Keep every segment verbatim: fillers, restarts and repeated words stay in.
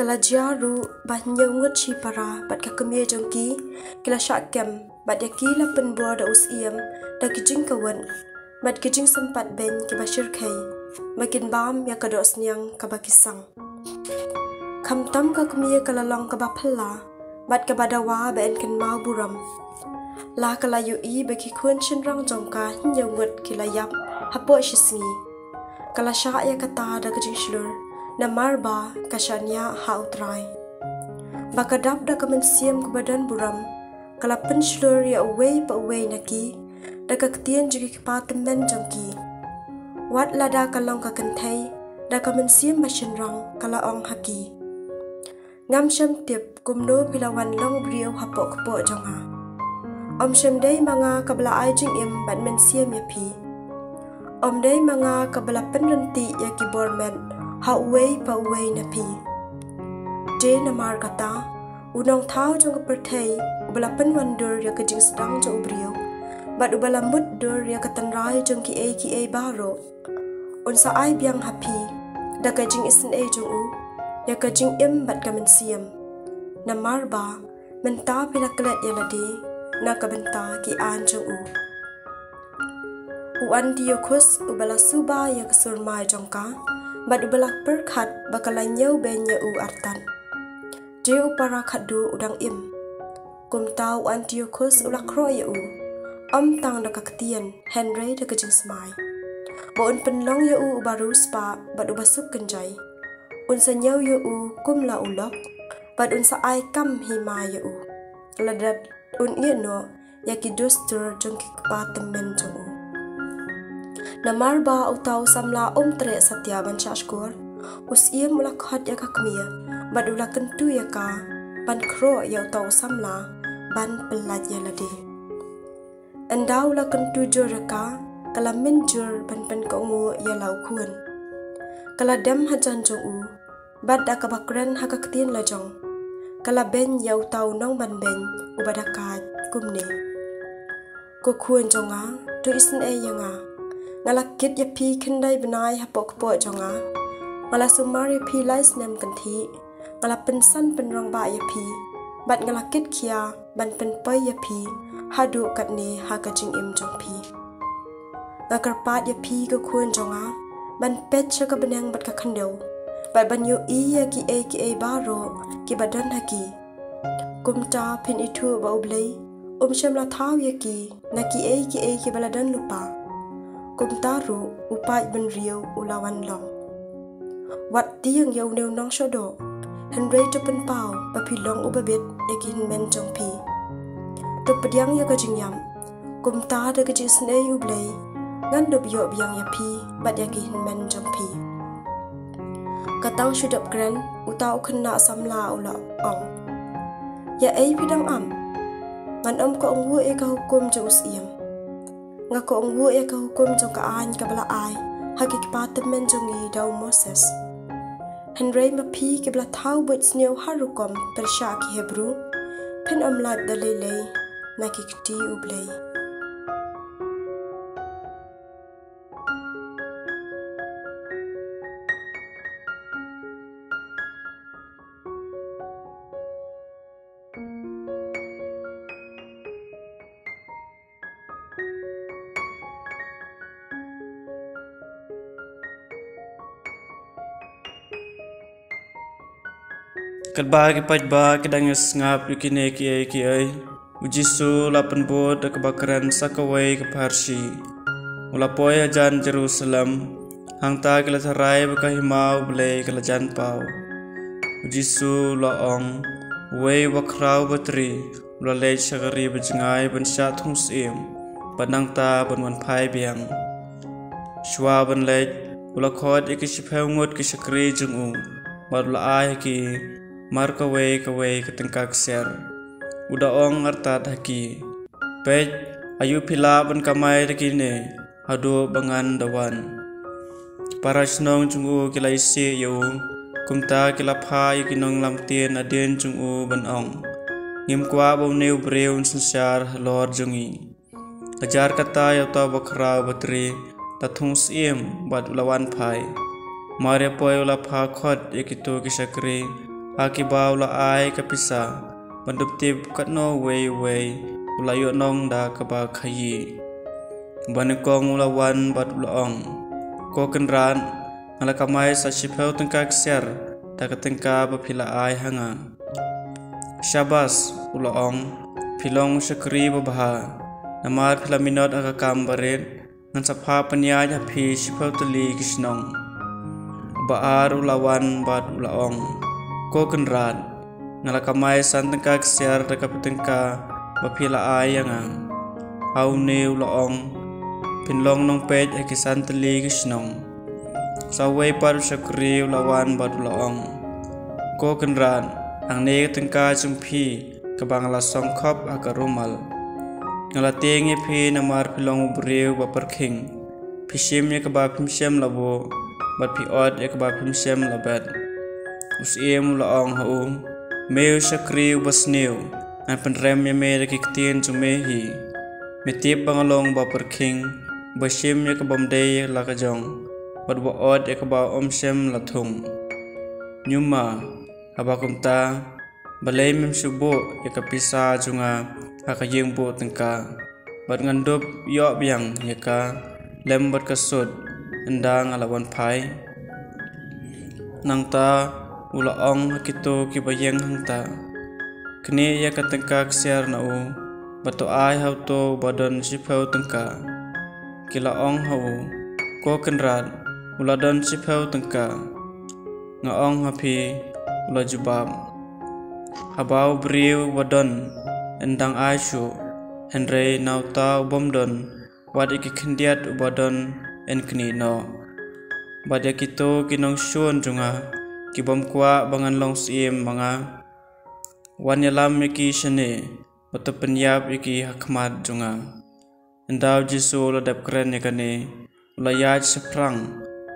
La jia ruh ba hynñiew ngut shipara bad ka kmie jong ki ki la shah kem, bad ïa ki la pynbor da u Syiem da ki jingkawut bad ki jingsympat beiñ kiba shyrkhei, ba kin bam ïa ka dohsniang kaba ki sang. Khamtam ka kmie ka la long kaba phylla bad kaba dawa ba yn kynmaw burom. La ka la ïohi ba ki khun shynrang jong ka hynñiew ngut ki la ïap hapoh shi sngi. Ka la shah ïa kata da ka jingshlur, namar ba ka shaniah ha U Trai. Ba ka dap da ka mynsiem kaba don burom, ka la pynshlur ïa uwei pa uwei na ki da ka ktien jong ki kpa tymmen jong ki. Wat lada ka long ka kynthei, da ka mynsiem ba shynrang ka la ong ha ki: Ngam shym tip kumno phi la wan long briew hapoh kpoh jong nga. Ym shym dei ma nga kaba la ai jingim bad mynsiem ïa phi. Ym dei ma nga kaba la pynryntih ïa ki bor met ha uwei pa uwei na phi. Te namar kata, u Nongthaw jong ka pyrthei, uba la pynwandur ïa ka jingsdang jong u briew, bad uba la mutdur ïa ka tynrai jong kiei kiei baroh, un sa ai biang ha phi da ka jingisynei jong u ïa ka jingim bad ka mynsiem. Namar ba mynta phi la klet ïa lade na ka bynta ki aiñ jong u. U Antiochus uba la suba ïa ka surmai jong ka, bad uba la pyrkhat ba ka la ñiewbeiñ ïa u artat. Te u para khatduh u dang im. Kumta u Antiochus u la khroh ïa u, ym tang da ka ktien, hynrei da ka jingsmai, ba un pynlong ïa u uba riewspah bad uba suk kynjai. Un sa ñiew ïa u kum la u lok, bad un sa ai kam hima ïa u, lada un ïeh noh ïa ki dustur jong ki kpa tymmen jong u. Namar ba uta u samla um treh satia ban shah shkor, u Syiem u la khot ïa ka kmie, bad u la kyntu ïa ka ban khroh ïa uta u samla ban pyllait ïa lade. Ynda u la kyntu jur ïa ka, ka la mynjur ban pynkohnguh ïa la u khun. Ka la dem hajan jong u, bad da kaba kren ha ka ktien lajong, ka la beiñ ïa uta u nongbanbeiñ uba da kait kumne: Ko khun jong nga, to isynei ïa nga. Nga la kit ïa phi khyndai bnai hapoh kpoh jong nga. Nga la sumar ïa phi lai snem kynthih. Nga la pynsan pynrangbah ïa phi, bad nga la kit khia ban pynpoi ïa phi haduh katne ha ka jingim jong phi. Nga kyrpad ïa phi ko khun jong nga, ban peit sha ka bneng bad ka khyndew, bad ban ïohi ïa kiei kiei baroh kiba don ha ki. Kumta phin ithuh ba U Blei um shym la thaw ïa ki na kiei kiei kiba la don lypa. Kumta ruh u paid bynriew u la wan long. Wat tieng ïa une u nongshohdoh, hynrei to pynpaw ba phi long uba bit ïa ki hynmen jong phi. To pdiang ïa ka jingïap, kumta da ka jingisynei U Blei ngan dup ïoh biang ïa phi bad ïa ki hynmen jong phi. Ka tang shu dep kren, uta u khynnah samla u la ong: Ïa ei phi dang ap? Ngan ym kohnguh ïa ka hukum jong u Syiem. Nga kohnguh ïa ka hukum jong ka aiñ kaba la ai ha ki kpa tymmen jong ngi da u Moses. Hynrei ma phi kiba la thaw buit sniew har rukom pyrshah ki Hebru, phin ym lait da lei lei na ki kti U Blei. Katba ki paidbah ki dang ïasngap ïa kine kiei kiei, u Jisu u la pynbud da kaba kren sha kawei ka pharshi. U la poi hajan Jerusalem, hangta ki la tharai ba ka hima U Blei ka la jan paw. U Jisu u la ong: Uwei uba khraw batri u la leit sha ka ri bajngai ban shah thung syiem, bad nangta ban wan phai biang. Shuwa ban leit, u la khot ïa ki shiphew ngut ki shakri jong u, bad u la ai ha ki mar kawei kawei ka tyngka ksiar. U da ong artat ha ki: Peit, aïu phi lah ban kamai da kine haduh ba ngan da wan? Ki para shnong jong u ki la isih ïa u, kumta ki la phah ïa ki nonglamtien hadien jong u ban ong: Ngim kwah ba une u briew un synshar halor jong ngi. La jar kata ïa uta uba khraw batri da thung syiem bad u la wan phai. Mar ïa poi u la phah khot ïa kito ki shakri, ha kiba u la ai ka pisa, ban dup tip katno uwei uwei u la ïoh nong da kaba khaïi. Uba nyngkong u la wan bad u la ong, Ko kynrad, nga la kamai sa shiphew tyngka ksiar da ka tyngka ba phi la ai ha nga. Shabas, u la ong, phi long u shakri babha, namar phi la minot ha ka kam barit, ngan sa phah pynïaid ha phi shiphew tylli ki shnong. Uba ar u la wan bad u la ong, Ko kynrad, nga la kamai san tyngka ksiar da ka tyngka ba phi la ai ïa nga. Ha une u la ong, Phin long nongpeit ha ki san tylli ki shnong. Sa uwei pat u shakri u la wan bad u la ong, Ko kynrad, hangne ka tyngka jong phi kaba nga la song khop ha ka rumal. Nga la tieng ïa phi namar phi long u briew ba pyrkhing. Phi shim ïa kaba phim shem la buh, bad phi ot ïa kaba phim shem la bet. U syiem u la ong ha u, Me u shakri uba sniew, ngan pynrem ïa me da ki ktien jong me hi. Me tip ba nga long ba pyrkhing, ba shim ïa ka bym dei la ka jong, bad ba ot ïa kaba ym shem la thung. Ñiuma, haba kumta, balei mem shu buh ïa ka pisa jong nga ha ka ïing buh tyngka, bad ngan dup ïoh biang ïa ka lem bad ka sut, ynda nga la wan phai? Nangta u la ong ha kito kiba ïeng hangta, Knieh ïa ka tyngka ksiar na u, bad to ai ha uto uba don shiphew tyngka. Ki la ong ha u, Ko kynrad, u la don shiphew tyngka. Nga ong ha phi, u la jubab, Haba u briew uba don, yn dang ai shuh, hynrei na uta u bym don, wat ïa ki khyndiat uba don yn knieh noh. Bad ïa kito ki nongshun jong nga, ki bym kwah ba ngan long syiem ma nga, wan ïalam ïa ki shane, bad to pynïap ïa ki ha khmat jong nga. Ynda u Jisu u la dep kren ïa kane, u la ïaid shaphrang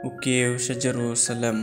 u kiew sha Jerusalem.